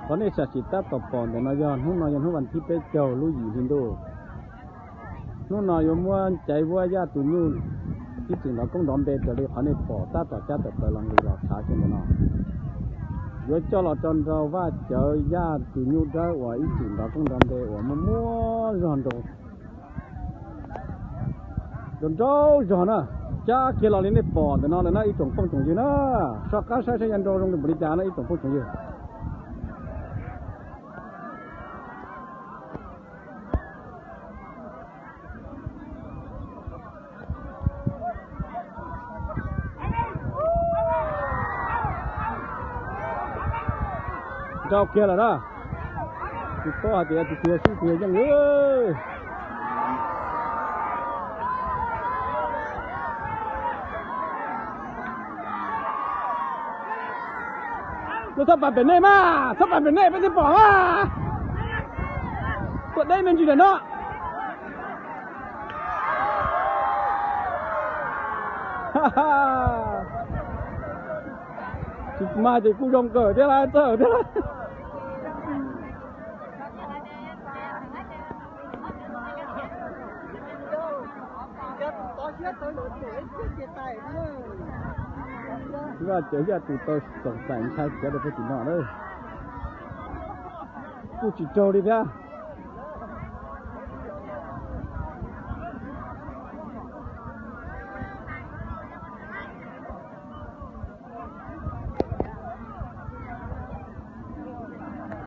Qhov nej sam sim tab tom pom ntawm no yog hnub no yog hnub vas thib peb caug lub yim hli ntuj. Hnub no yuav muab Caiv Vuab Yaj tus nyuj ib txwm nrov koob nrov npe raws li qhov nej pom tab tom cab tawm plaws los nqis los txhav kiag ntawm no. Yuav coj los rau nrog Vaj Cawv Yaj tus nyuj dawb uas ib txwm nrov koob nrov npe uas muaj muaj zog nrau nrau nrau zog na. Cab kiag los li nej pom ntawm no lawm na ib tsoom phooj tsoom ywg na. Soj qab saib saib yuav nrau zoo npaum li cas na ib tsoom phooj tsoom ywg. Nrau kiag lawm na. Tsis paub hais tias tus twg yog xib tus yog yeej. Lub txhob pas pem nej mas, txhob pas pem nej peb thiaj pom mas. Tuaj deb me ntsis lawm no. Tsis mas ces kuj zoo kawg thiab lawm txawj thiab. Vaj Cawv Yaj tus tau xoom xaim ntshai khiav rau puag tim no lawm. Kuj tsis raug li thiab.